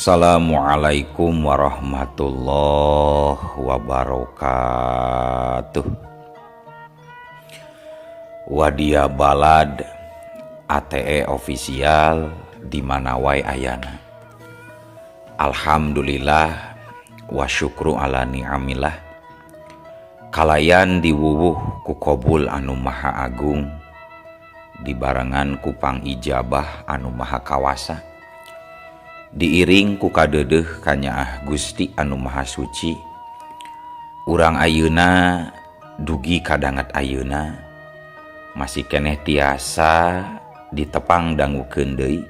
Assalamualaikum warahmatullahi wabarakatuh. Wadia Balad ATE official di mana wae ayana. Alhamdulillah wa syukru ala ni'amillah. Kalayan diwuwuh ku kobul anu maha agung, dibarengan ku pangijabah anu maha kawasa, diiring ku kadeudeuh kanyaah Gusti anu maha suci. Urang ayeuna dugi kadanget ayeuna masih keneh tiasa ditepang dangukeun deui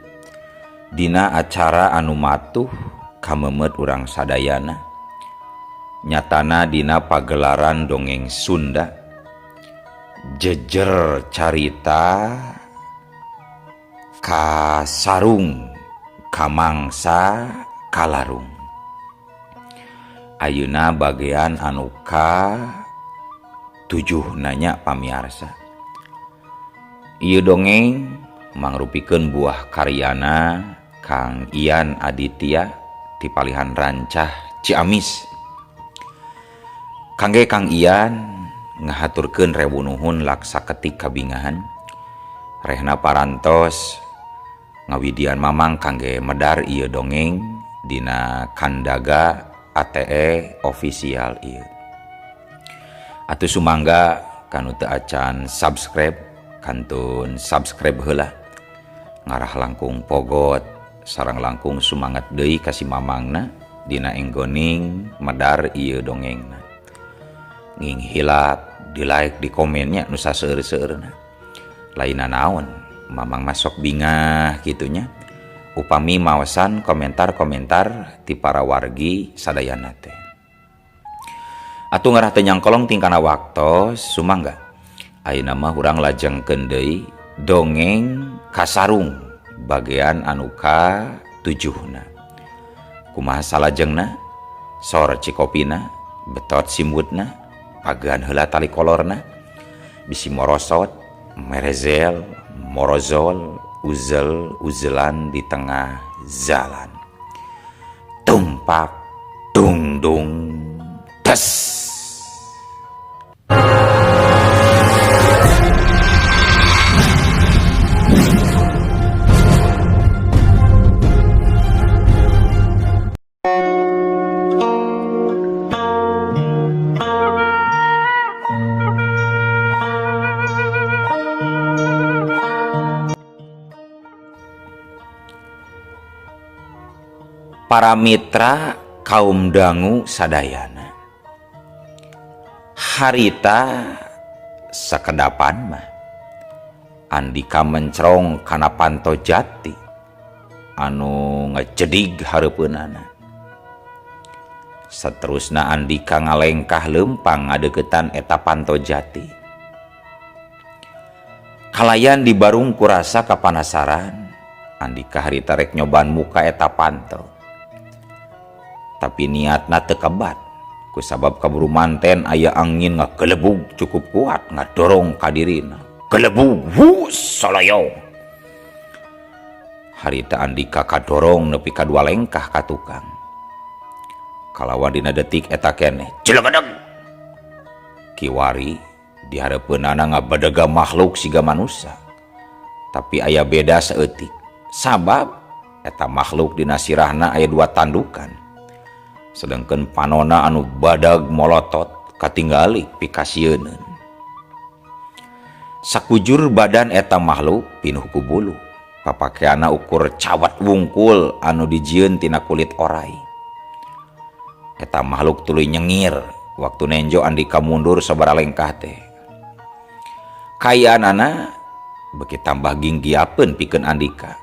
dina acara anu matuh kamemet urang sadayana, nyatana dina pagelaran dongeng Sunda jejer carita kasarung kamangsa kalarung. Ayeuna bagian anu ka 7 nanya pamiarsa. Ieu dongeng mangrupikeun buah karyana Kang Ian Aditya ti palihan Rancah Ciamis. Kangge Kang Ian ngahaturkeun rewu nuhun laksa ketik kabingahan rehna parantos ngawidian mamang kangge medar ieu dongeng dina Kandaga ATE official ieu. Atuh sumangga kanu teu acan subscribe kantun subscribe heula, ngarah langkung pogot sareng langkung sumangat deui ka si mamangna dina enggoning medar ieu dongengna. Nging hilap di like di komennya nu saseueur-seueurna. Lainna naon mamang masuk bingah gitunya upami maosan komentar-komentar ti para wargi sadayana teh. Atuh ngarah teu nyangkolong tingkana waktos sumangga ayeuna mah urang lajengkeun deui dongeng kasarung bagian anu ka 7na. Kumaha salajengna? Sor cikopina, betot simutna, pagehan heula tali kolorna, bisi morosot, merezel, morozol, uzel, uzelan di tengah jalan. Tumpak, dung dung, des. Para mitra kaum dangu sadayana, harita sakedapan mah Andika mencrong kana panto jati anu ngejedig hareupeunana. Saterusna Andika ngalengkah leumpang ngadeukeutan eta panto jati. Kalayan dibarung kurasa kapanasaran, Andika harita rek nyoban muka eta panto. Tapi niatna teu kebat kusabab kaburu manten aya angin ngagelebug cukup kuat ngadorong ka dirina. Gelebug wus soloyong. Harita Andika kadorong nepi ka dua lengkah ka tukang. Kalawan dina detik eta keneh jelegedeg. Kiwari di hareupeunana ngabadega makhluk siga manusa. Tapi aya beda saeutik. Sabab eta makhluk dina sirahna aya dua tandukan. Sedangkan panona anu badag molotot katinggali pikasieuneun. Sakujur badan eta makhluk pinuh ku bulu. Papakeana ukur cawat wungkul anu dijieun tina kulit orai. Eta makhluk tuluy nyengir waktu nenjo Andika mundur sabara lengkah teh. Kayaanana beuki tambah ginggiapeun pikeun Andika.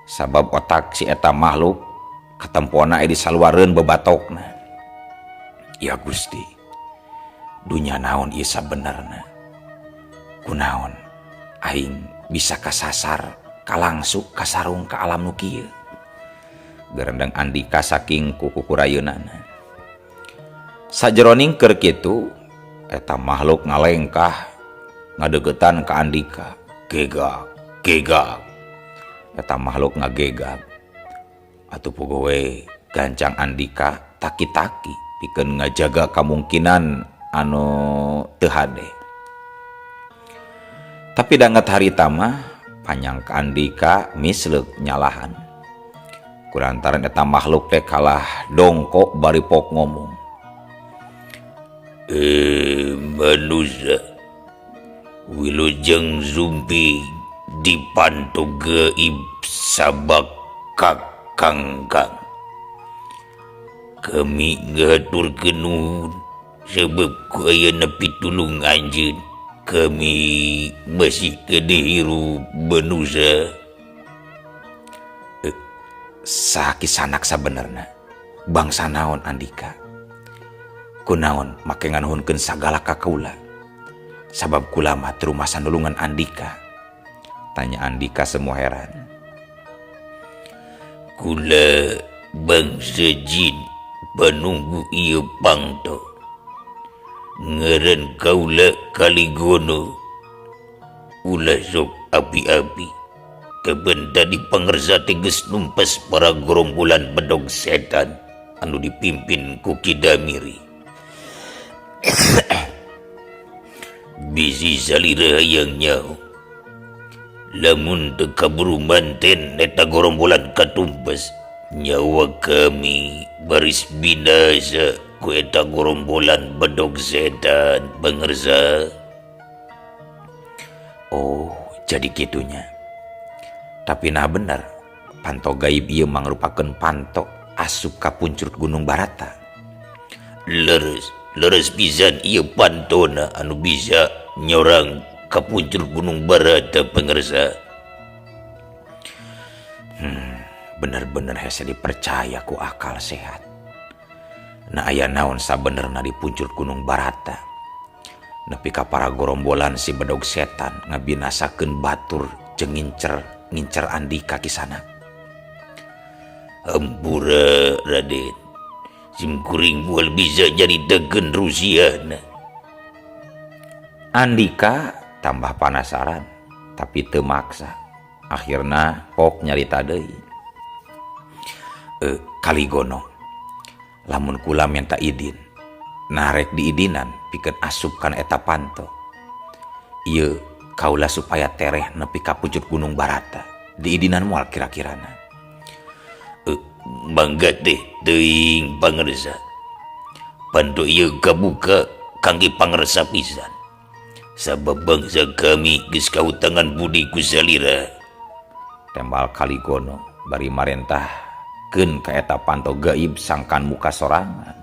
Sabab otak si eta makhluk katempona aya disaluareun bebatokna. Ya Gusti, dunya naon ieu sabenerna? Kunaon aing bisa kasasar kalangsuk kasarung ka alam nu kieu? Gerendeng Andika saking kukukurayeunana. Sajeroning keur kitu eta makhluk ngalengkah ngadeuketan ka Andika. Gegak, gegak. Eta makhluk ngagegak. Atuh puguh we gancang Andika taki-taki pikeun ngajaga kamungkinan anu teu hade. Tapi danget harita mah panyangka Andika misleuk nyalahan. Kulantaran eta makhluk teh kalah dongkok bari pok ngomong. Manusia wilujeng sumping di panto gaib sabak kakangkang. Kami ngahaturkeun nuhun sebab ku ayeuna pitulung anjeun kami masih keneh hirup manusia. Saha kisanak sabenerna? Bangsa naon Andika? Kunaon make nganuhunkeun sagala ka kaula? Sabab kula mah teu rumasa nulungan Andika. Tanya Andika semua heran. Kula bangsa jin panunggu ieu pangto. Ngaran kaula Kaligono. Ulah sok api-api. Kaben tadi pangersa teh geus numpas para gerombolan bedog setan anu dipimpin ku Ki Damiri. Bisi salira hayang nyaho. Lamun teu kaburu manten eta gerombolan katumpes, nyawa kami baris binasa ku eta gerombolan bedog setan pangersa. Oh, jadi kitunya. Tapi nah bener, panto gaib ieu mangrupakeun panto asup ka puncrut Gunung Barata. Leres, leres pisan ieu pantona anu bisa nyorang ka puncrut Gunung Barata pangersa. Bener-bener hese dipercaya ku akal sehat. Nah aya naon sabenerna di puncrut Gunung Barata. Nepi ka para gorombolan si bedog setan ngabinasakeun batur jeung ngincer Andika kisana. Hampura Raden, sim kuring moal bisa nyaritakeun rusiana. Andika tambah panasaran tapi teu maksa. Akhirna pok nyarita deui. Kaligono, lamun kula minta idin, narek diidinan pikeun asup kana eta panto. Ieu kaula supaya tereh nepi ka pucuk Gunung Barata. Diidinan moal kira-kirana. Mangga teh teuing pangersa. Panto ieu kabuka kangge pangersa pisan. Sabab bangsa kami geus kahutangan budi ku salira. Tembal Kaligono bari marentahkeun ka eta panto gaib sangkan muka sorangan.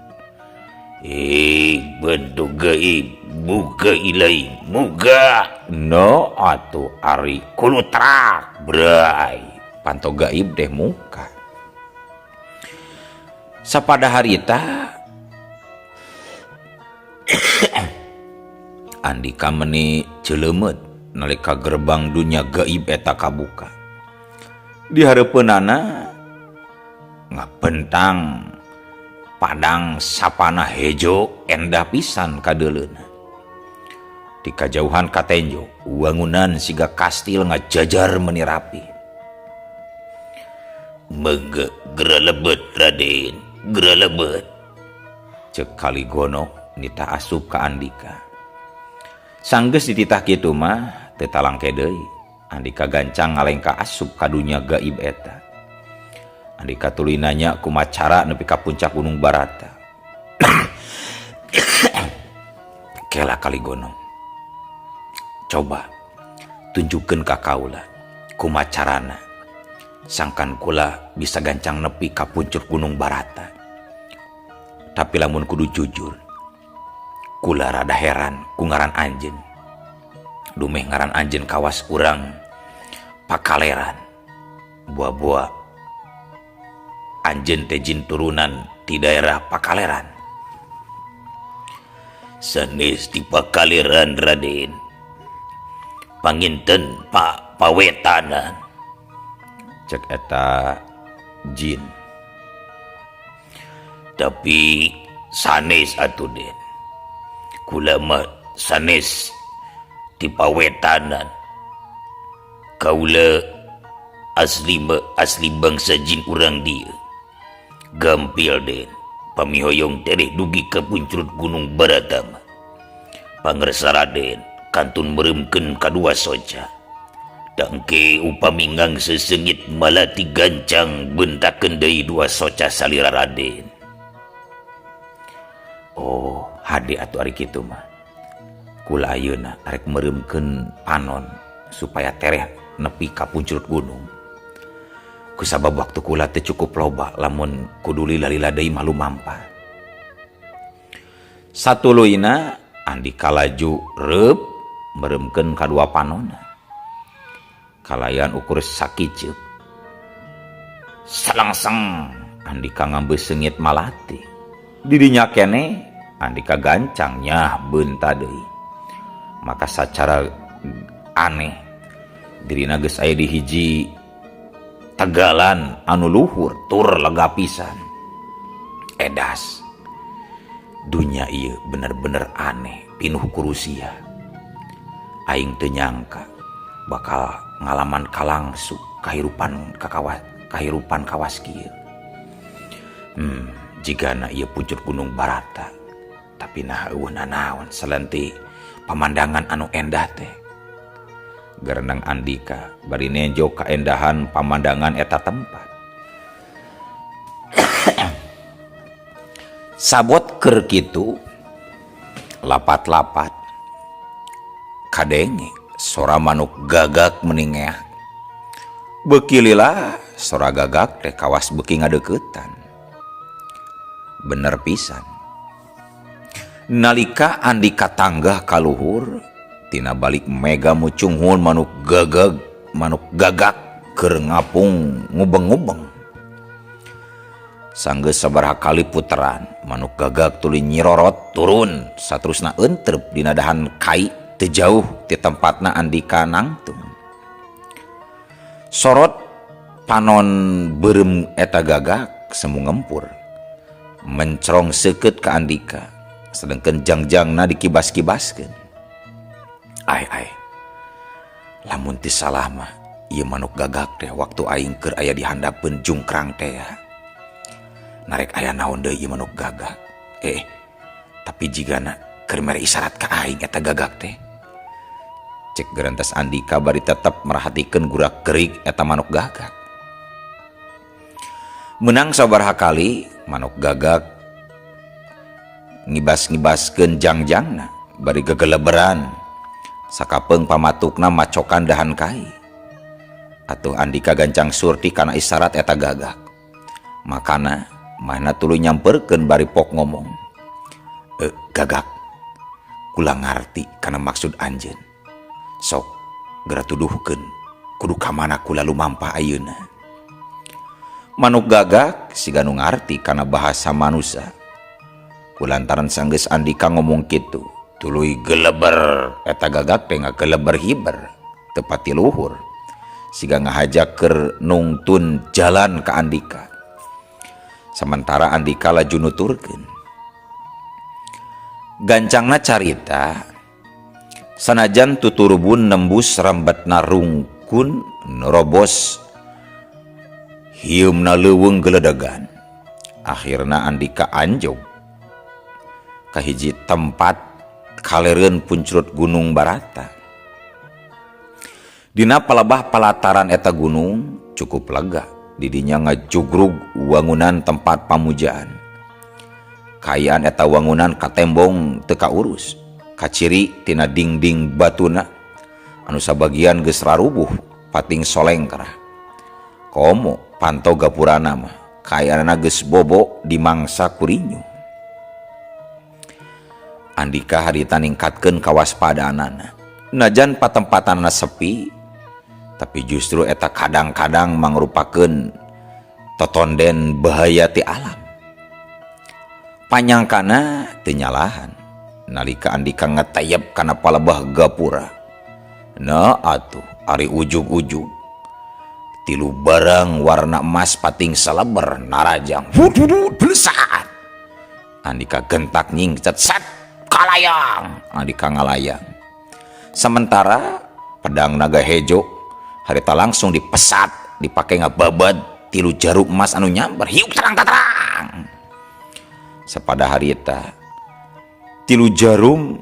Bentuk gaib muka ilai muka. No atuh ari kulutrak bray. Panto gaib deh muka. Sapada harita Andika meni ceuleumeup nalika gerbang dunya gaib eta kabuka. Di hareupeunana ngapentang padang sapana hejo endah pisan kadeuleuna. Di kajauhan katenjo wangunan siga kastil ngajajar meni rapi. Mangga geralebet Raden, geralebet. Cek Kaligono nitah asup ka Andika. Sanggeus dititah kitu mah teu talangke deui. Andika gancang ngalengka asup ka dunya gaib eta. Andika tuluy nanya kumaha cara nepi ka puncak Gunung Barata. Kela Kaligono, coba tunjukkeun ka kaula kumaha carana sangkan kula bisa gancang nepi ka puncak Gunung Barata. Tapi lamun kudu jujur, kula rada heran ku ngaran anjeun. Dumeh ngaran anjeun kawas urang pakaleran. Buah-buah anjeun teh jin turunan di daerah Pakaleran. Sanes di Pakaleran Raden. Panginten Pak Pawetanan. Cek eta jin. Tapi sanes atuh Den. Kula mah sanes di Pawetanan. Kaula asli mah asli bangsa jin urang dieu. Gampil Den, pamihoyong tereh dugi ka puncrut Gunung Barata mah. Pangersa Raden kantun meureumkeun kadua soca. Tangke upami ngangse seungit malati gancang beuntakeun deui dua soca salira Raden. Oh, hade atuh ari kitu mah. Kula ayeuna arek meureumkeun panon supaya tereh nepi ka puncrut gunung. Kusabab waktu kula teu cukup loba lamun kudu lila-lila deui mah lumampah. Satuluyna Andika laju reup meureumkeun kadua panonna. Kalayan ukur sakiceuk. Salangseng Andika ngambeus seungit malati. Didinya keneh Andika gancang nyah beunta deui. Maka sacara aneh dirina geus aya di hiji tegalan anu luhur tur lega pisan. Edas. Dunya ieu bener-bener aneh pinuh kurusia. Aing teu nyangka bakal ngalaman kalangsu kahirupan kakawas kahirupan kawas kieu. Jigana ieu puncur Gunung Barata. Tapi nah eueuh nanaon salenti pamandangan anu endah teh. Gereneng Andika bari nenjo kaendahan pamandangan eta tempat. Sabot keur kitu lapat-lapat kadenge sora manuk gagak meningeak. Beuki lila sora gagak teh kawas beuki ngadeuketan. Bener pisan. Nalika Andika tanggah ka luhur tina balik mega mucunghun manuk gagak keur ngapung ngubeng-ngubeng. Sanggeus sabaraha kali puteran manuk gagak tuluy nyirorot turun saterusna entrep dina dahan kai teu jauh ti tempatna Andika nangtung. Sorot panon beureum eta gagak semu ngempur mencrong seukeut ka Andika sedengkeun jangjangna dikibas-kibaskeun. Ai ai lamun teu salah mah ieu manuk gagak teh waktu aing keur aya di handapeun jungkrang teh ya. Narek aya naon deui ieu manuk gagak. Tapi jigana keur mere isyarat ka aing eta gagak teh. Cek gerentas Andika bari tetep merhatikeun gurak-gerik eta manuk gagak. Menang sabaraha kali manuk gagak ngibas-ngibaskeun jangjangna bari gegeleberan sakapeung pamatukna macokan dahan kai. Atuh Andika gancang surti kana isyarat eta gagak. Makana mana tuluy nyamperkeun bari pok ngomong. Gagak kula ngarti kana maksud anjeun. Sok geura tuduhkeun kudu ka mana kula lumampah ayeuna. Manuk gagak siga nu ngarti kana bahasa manusa. Kulantaran sanggeus Andika ngomong kitu, tuluy geleber eta gagak teh ngageleber hiber teu pati luhur. Siga ngahaja keur nungtun jalan ka Andika. Sementara Andika laju nuturkeun. Gancangna carita sanajan tuturubun nembus rambetna rungkun nerobos hieumna leuweung geledegan. Akhirna Andika anjog ka hiji tempat kalereun puncrut Gunung Barata. Dina palebah palataran eta gunung cukup lega. Didinya ngajugrug wangunan tempat pamujaan. Kaayaan eta wangunan katembong teu kaurus. Kaciri tina dingding batuna anu sabagian geus rarubuh pating solengkrah. Komo panto gapurana mah kaayaanna geus bobo dimangsa kurinyu. Andika harita ningkatkeun kawaspadaanana. Najan patempatanna sepi, tapi justru eta kadang-kadang mangrupakeun totonden bahaya ti alam. Panyangkana teu nyalahan nalika Andika ngetayep kana palebah gapura. Nah atuh ari ujug-ujug tilu barang warna emas pating saleber narajang. Hududud blesat. Andika gentak nyingcet set kalayang. Andika ngalayang. Sementara pedang naga hejo harita langsung dipesat dipake ngababad tilu jarum emas anu nyamber hiuk terang tatrang. Sapada harita tilu jarum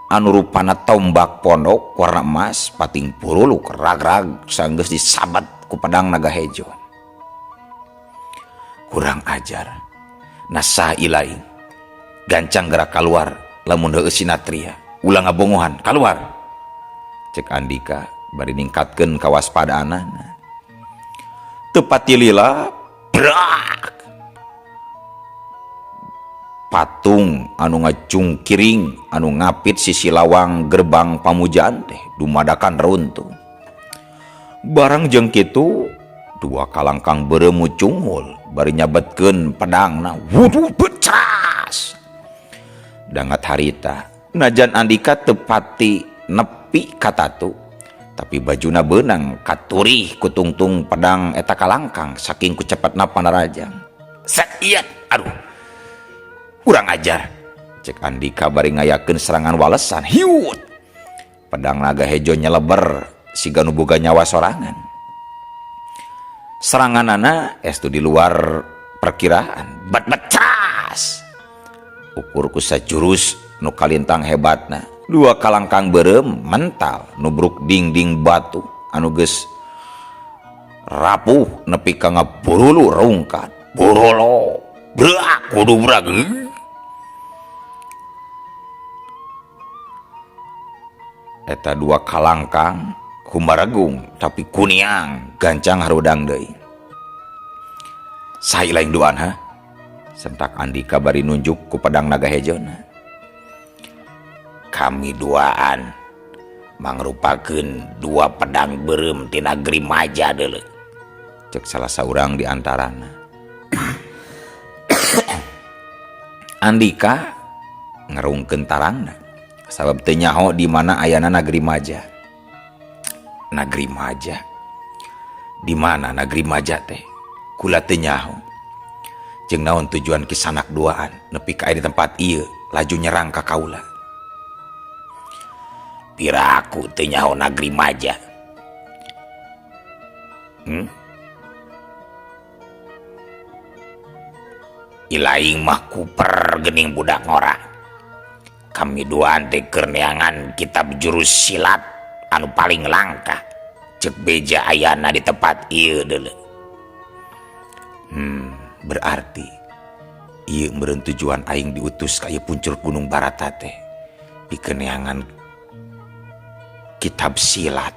anu rupana tombak pondok warna emas pating puruluk rag-rag sanggeus disabat ku pedang naga hejo. Kurang ajar. Nasah ilaing. Gancang gerak keluar lamun heueuh sinatria. Ulah ngabongohan keluar. Cek Andika bari ningkatkeun kawaspadaanana. Teu pati lila brak. Patung anu ngacungkiring anu ngapit sisi lawang gerbang pamujaan teh dumadakan runtuh. Barang jeung kitu dua kalangkang beureum cunghul bari nyabetkeun pedangna wuduh becas. Dangat harita najan Andika teu pati nepi ka tatu tapi bajuna beunang katurih kutungtung pedang eta kalangkang saking kucepatna panarajang. Set ieu aduh urang ajar cek Andika bari ngayakeun serangan walesan hiut. Pedang naga hejo nyeleber siga nu boga nyawa sorangan. Seranganana estu di luar perkiraan bat becas. Ukur ku sajurus nu kalintang hebatna dua kalangkang beureum mental nubruk dingding batu anu geus rapuh nepi ka ngaburulu rungkat burolo brak kudu brak. Eta dua kalangkang humaragung tapi kuniang gancang harudang deui. Saha lain duaan ha? Sentak Andika bari nunjuk ku pedang naga hejona. Kami duaan mangrupakeun dua pedang beureum ti negeri Maja deuleu. Cek salah saurang di antarana. Andika ngerungkeun tarangna sabab teu nyaho di mana ayana negeri Maja. Negeri Maja. Di mana negeri Maja teh? Kula teu nyaho. Jeung naon tujuan kisanak duaan nepi ka aya di tempat ieu laju nyerang ka kaula. Piraku teu nyaho negeri Maja. Ilaing mah kuper geuning budak ngora. Kami duaan teh keur neangan kitab jurus silat anu paling langka. Cek beja ayana di tempat ieu deuleu. Berarti ieu meureun tujuan aing diutus ka ieu puncur Gunung Barata teh pikeun neangan kitab silat.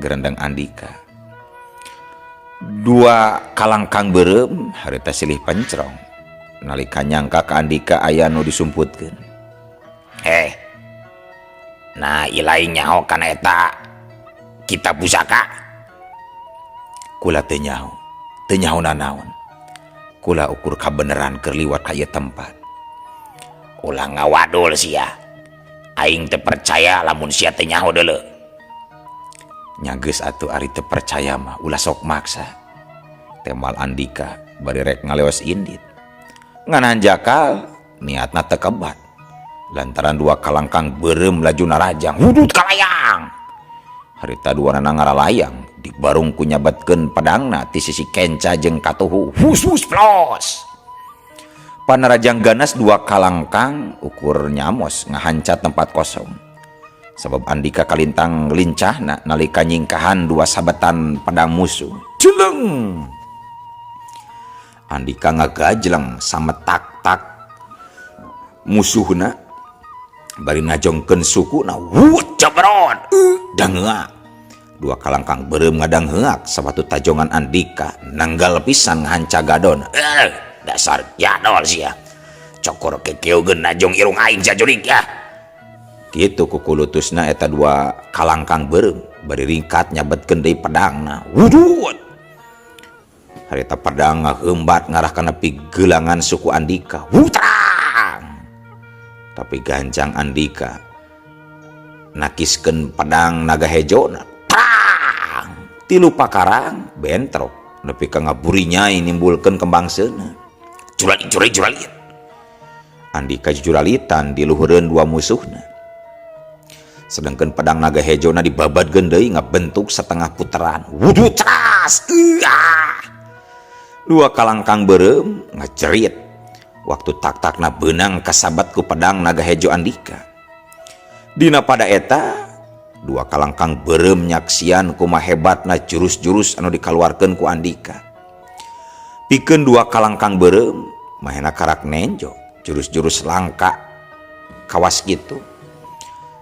Gerendeng Andika. Dua kalangkang beureum harita silih pencrong nalika nyangka ka Andika aya nu disumputkeun. Nah ilaing nyaho kana eta kitab pusaka. Kula teu nyaho, teu nyaho nanaon. Kula ukur kabeneran keur liwat ka ieu tempat. Ulah ngawadul sia. Aing teu percaya lamun sia teu nyaho deuleu. Nya geus atuh ari teu percaya mah ulah sok maksa. Temal Andika bari rek ngaleos indit. Ngan hanjakal niatna teu kebat. Lantaran dua kalangkang beureum laju narajang hudut kalayang. Harita duanana ngaralayang dibarung ku nyabetkeun pedangna ti sisi kenca jeung katuhu hus hus plos. Panarajang ganas dua kalangkang ukur nyamos ngahanca tempat kosong. Sabab Andika kalintang lincahna nalika nyingkahan dua sabetan pedang musuh. Jeleng. Andika ngagajleng sametak-tak musuhna bari najongkeun sukuna wut jebrot dangeak. Dua kalangkang beureum ngadangheak sawatu tajongan Andika nanggal pisan ngahanca gadon. Dasar jadol sia. Cokor kekeugeun najong irung aing jajurik ya. Kitu kukulutusna eta dua kalangkang beureum bari ringkat nyabetkeun deui pedangna. Wudut. Harita pedang ngaheumbat ngarah kana pigelangan suku Andika. Wutrang. Tapi gancang Andika nakiskeun pedang naga hejona. Prang. Tilu pakarang bentrok nepi ka ngaburinyai nimbulkeun kembang seuneu. Juralit juralit juralit. Andika juralitan di luhureun dua musuhna. Sedangkan pedang naga hejona dibabadkeun deui ngabentuk setengah puteran. Wudut ceras. Dua kalangkang beureum ngajerit waktu tak-takna beunang kasabat ku pedang naga hejo Andika. Dina pada eta dua kalangkang beureum nyaksian kumaha hebatna jurus-jurus anu dikaluarkeun ku Andika. Pikeun dua kalangkang beureum mahena karak nenjo jurus-jurus langka kawas kitu.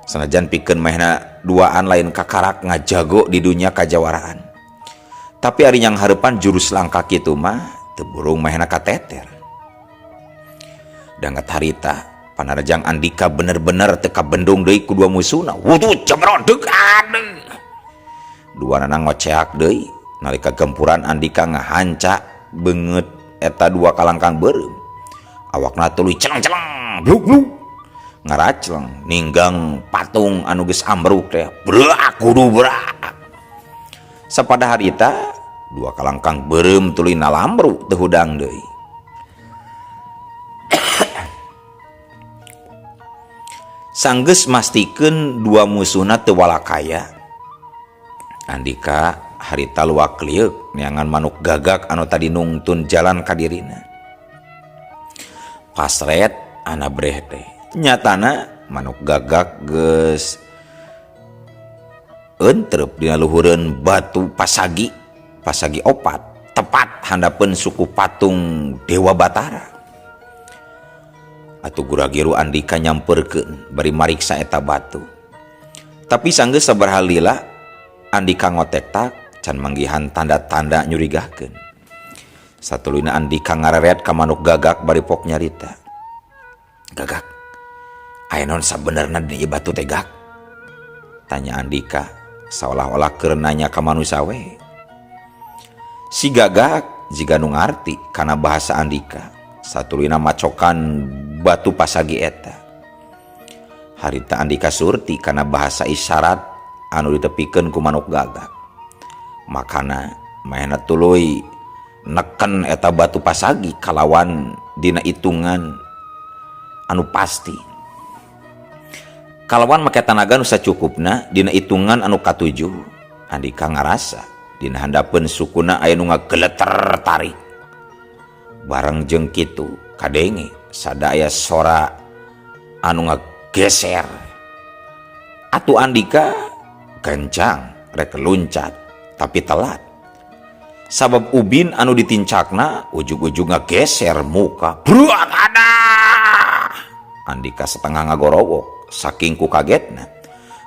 Sanajan pikeun mahena duaan lain kakarak ngajago di dunia kajawaraan. Tapi ari yang hareupan jurus langka kitu mah teu burung mahena kateter. Dangat harita panarjang Andika bener-bener teu kabendung deui ku dua musuhna. Wuduh jemrodeg aduh. Dua nana ngoceak deui nalika gempuran Andika ngahanca beungeut eta dua kalangkang beureum. Awakna tuluy celeng-celeng bluk-bluk. Ngaracleng ninggang patung anu geus ambruk teh brak kudu brak. Sapada harita dua kalangkang beureum tuluy nalambru teu hudang deui. Sanggeus mastikeun dua musuhna teu walakaya. Andika harita luak lieuk neangan manuk gagak anu tadi nungtun jalan ka dirina. Pasret ana breh teh. Nyatana manuk gagak geus entrep dina luhureun batu pasagi, pasagi opat, tepat handapeun suku patung Dewa Batara. Atuh gura-giru Andika nyamperkeun bari mariksa eta batu. Tapi sanggeus sabaraha lila Andika ngotektak can manggihan tanda-tanda nyurigakeun. Satuluyna Andika ngareret ka manuk gagak bari pok nyarita. Gagak, aya naon sabenerna dina ieu batu teh gak? Tanya Andika saolah-olah keur nanya ka manusa we. Si gagak jiga nu ngarti kana bahasa Andika. Satuluyna macokan batu pasagi eta. Harita Andika surti kana bahasa isyarat anu ditepikeun ku manuk gagak. Makana mahena tuluy neken eta batu pasagi kalawan dina hitungan anu pasti. Kalawan make tanaga nu sacukupna dina hitungan anu katujuh, Andika ngarasa dina handapeun sukuna aya nu ngageleter tarik. Bareng jeung kitu kadenge sada aya sora anu ngageser. Atuh Andika kencang rek luncat tapi telat. Sabab ubin anu ditincakna ujug-ujug ngageser muka. Bruak ada. Andika setengah ngagorowok saking ku kagetna.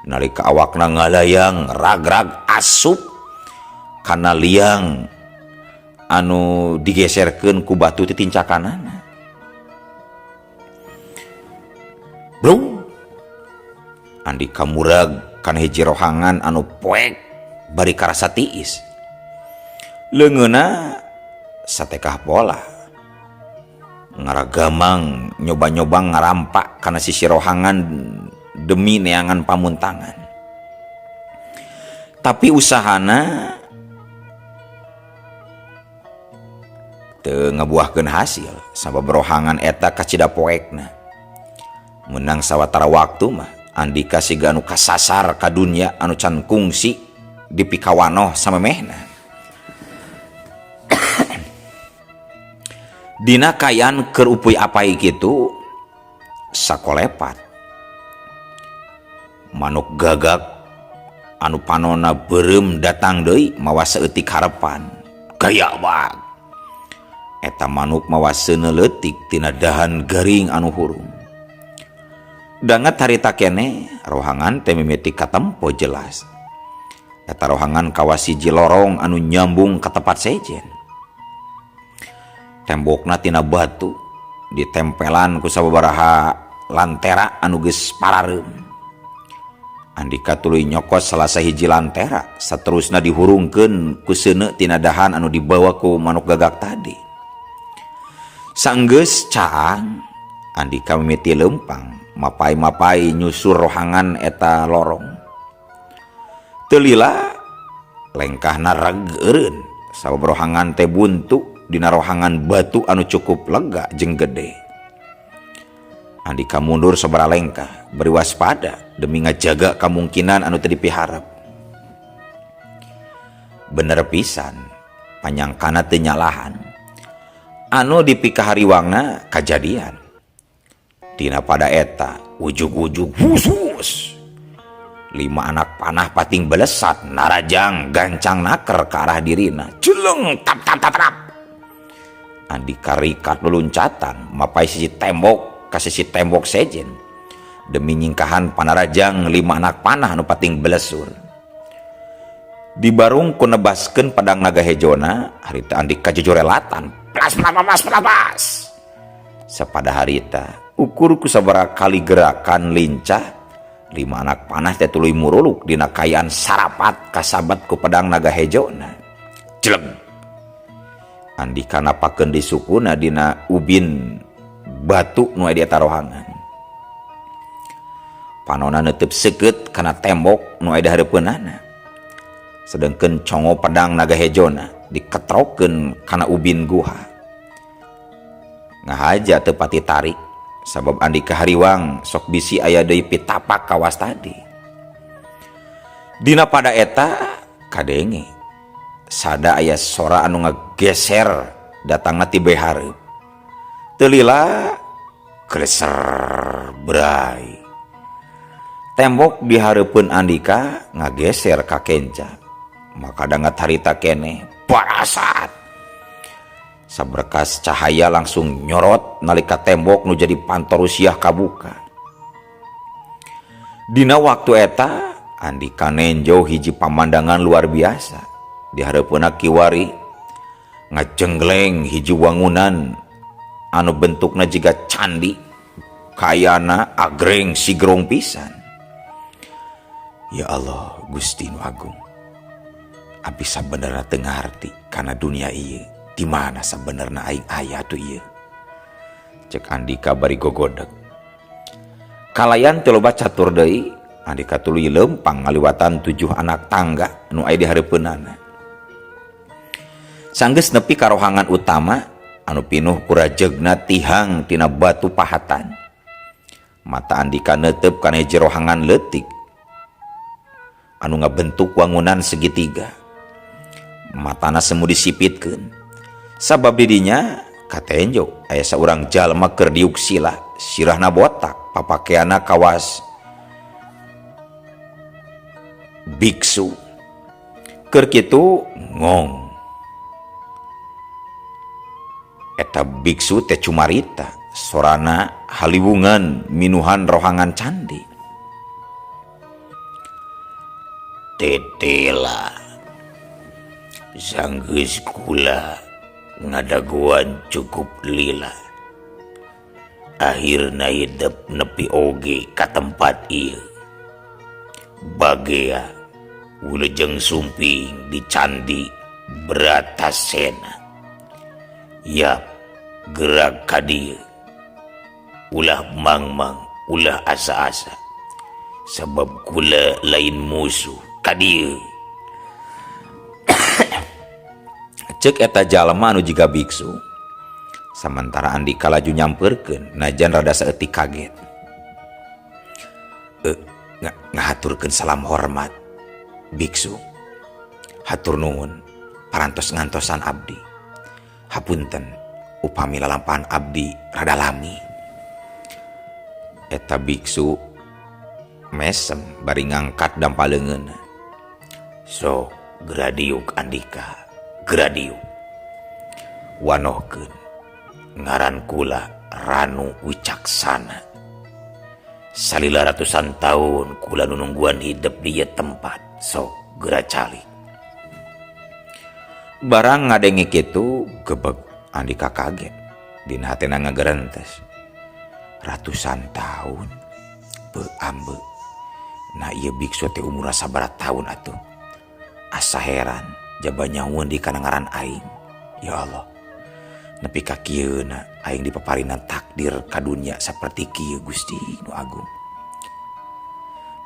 Nalika awakna ngalayang rag-rag asup kana liang anu digeserkeun ku batu titincakanana. Bro, Andika murag kana hiji rohangan anu poek bari karasa tiis. Leungeunna satekah pola. Ngaragamang nyoba-nyoba ngarampak kana sisi rohangan demi neangan pamuntangan. Tapi usahana teu ngabuahkeun hasil sabab rohangan eta kacida poekna. Menang sawatara waktu mah Andika siga anu kasasar ka dunya anu can kungsi dipikawanoh samemehna. Dina kayan keur upuy apai kitu sakolepat. Manuk gagak anu panona beureum datang deui mawa saeutik harepan. Gaya bag. Eta manuk mawa seuneu leutik tina dahan garing anu hurung. Dangat harita keneh rohangan teh mimiti katempo jelas. Eta rohangan kawas hiji lorong anu nyambung ka tempat sejen. Tembokna tina batu ditempelan ku sababaraha lantera anu geus parareum. Andika tuluy nyokot salah sahiji lantera saterusna dihurungkeun ku seuneu tina dahan anu dibawa ku manuk gagak tadi. Sanggeus caang Andika mimiti leumpang mapai-mapai nyusur rohangan eta lorong. Teu lila lengkahna reg eureun sabab rohangan teh buntu dina rohangan batu anu cukup lega jeung gede. Andika mundur sabaraha lengkah bari waspada demi ngajaga kamungkinan anu teu dipiharep. Bener pisan panyangkana teu nyalahan. Anu dipikahariwangna kajadian. Dina pada eta ujug-ujug husus. Lima anak panah pating belesat narajang gancang naker ke arah dirina. Jeleng tap tap tap tap. Andika rikat luluncatan mapai sisi tembok ka sisi tembok sejen. Demi nyingkahan panarajang lima anak panah nu pating belesur. Dibarung ku nebaskeun pedang naga hejona harita Andika jejorelatan plas plas plas plas plas. Sapada harita ukur ku sabaraha kali gerakan lincah lima anak panah teh tuluy muruluk dina kayaan sarapat kasabat ku pedang naga hejona. Jleng. Andika napakeun di sukuna dina ubin batu nu aya di eta rohangan. Panona neuteub seukeut kana tembok nu aya di hareupeunana. Sedengkeun congo pedang naga hejona diketrokeun kana ubin guha. Ngahaja teu pati tarik sabab Andika hariwang sok bisi aya deui pitapak kawas tadi. Dina pada eta kadenge sada aya sora anu ngageser datangna ti hareup. Teu lila kleser bray. Tembok di hareupeun Andika ngageser ka kenca. Maka dangat harita keneh barasat. Saberkas cahaya langsung nyorot nalika tembok nu jadi pantorusiah kabuka. Dina waktu eta Andika nenjo hiji pamandangan luar biasa. Di hareupeunna kiwari ngajenggleng hiji wangunan anu bentukna jiga candi kayana agreng sigrong pisan. Ya Allah Gusti nu Agung. Abi sabenerna teu ngarti kana dunia ieu. Di mana sabenerna aing aya tuh ieu. Cek Andika bari gogodeg. Kalayan teu loba catur deui, Andika tuluy leumpang ngaliwatan 7 anak tangga nu aya di hareupeunana. Sanggeus nepi ka rohangan utama anu pinuh ku rajegna tihang tina batu pahatan. Mata Andika neuteub kana hiji rohangan leutik anu ngabentuk wangunan segitiga. Matana semu disipitkeun. Sabab didinya katenjo aya saurang jalma keur diuk sila, sirahna botak, papakeanna kawas biksu. Keur kitu ngong. Eta biksu teh cumarita, sorana haliwungan minuhan rohangan candi. Tetela sanggeus kula ngadaguan cukup lila. Akhirna hidup nepi oge ka tempat ieu. Bagea wilujeng sumping di candi Bratasena. Yap, gerak ka dieu. Ulah mangmang, ulah asa-asa. Sabab kula lain musuh ka dieu. Cek eta jalma anu jiga biksu. Samantara Andika laju nyamperkeun najan rada saeutik kaget. Ngahaturkeun salam hormat biksu. Hatur nuhun parantos ngantosan abdi. Hapunten upami lalampahan abdi rada lami. Eta biksu mesem bari ngangkat dampa leungeunna. Sok gradiuk Andika, gradiuk. Wanohkeun ngaran kula Ranu Wicaksana. Salila ratusan tahun kula nunungguan hidup di ieu tempat. Sok geura calik. Barang ngadenge kitu gebeg Andika kaget. Dina hatena ngagerentes. Ratusan tahun beambe. Nah ieu biksu teh umurna sabaraha tahun atuh. Asa heran jaba nyahueun di kana ngaran aing. Ya Allah. Nepi ka kieuna aing dipaparinan takdir ka dunya saperti kieu Gusti nu Agung.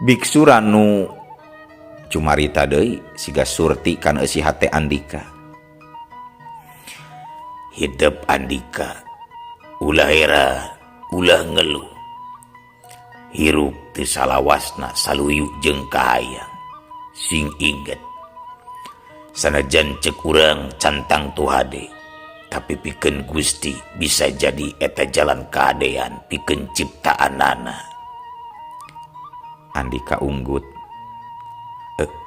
Biksu Ranu cumarita deui siga surti kana eusi hate Andika. Hidup Andika ulah heran, ulah ngeluh. Hirup teu salawasna saluyu jeung kahayang. Sing inget sanajan cek urang cantang tuhade. Tapi pikeun Gusti bisa jadi eta jalan kahadean pikeun ciptaanana. Andika unggut.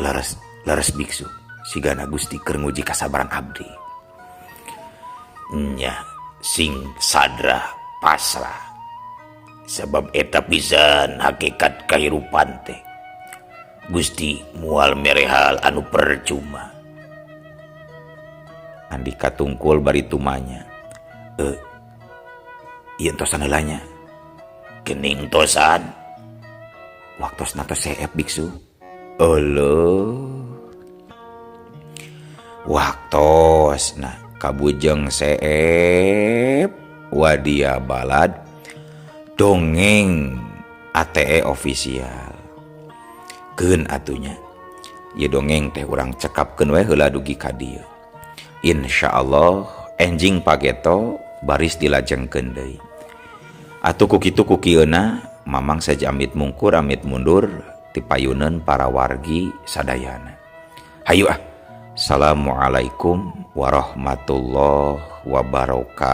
Leres leres biksu, sigana Gusti keur nguji kasabaran abdi. Nya sing sadrah pasrah. Sebab eta pisan hakikat kahirupan teh. Gusti mual mere hal anu percuma. Andika tungkul bari tumanya. Ieu entosan heula nya. Gening tosan. Waktosna tos seep biksu. Euleuh. Waktosna kabujeng seep wadia balad dongeng ATE official. Keun atunya. Ieu dongeng teh urang cekapkeun we heula dugi ka dieu. Insyaallah enjing pageto baris dilajengkeun deui. Atuh ku kitu ku kieuna Mamang saja amit mungkur amit mundur tipayuneun para wargi sadayana. Hayu ah. Assalamualaikum warahmatullahi wabarakatuh.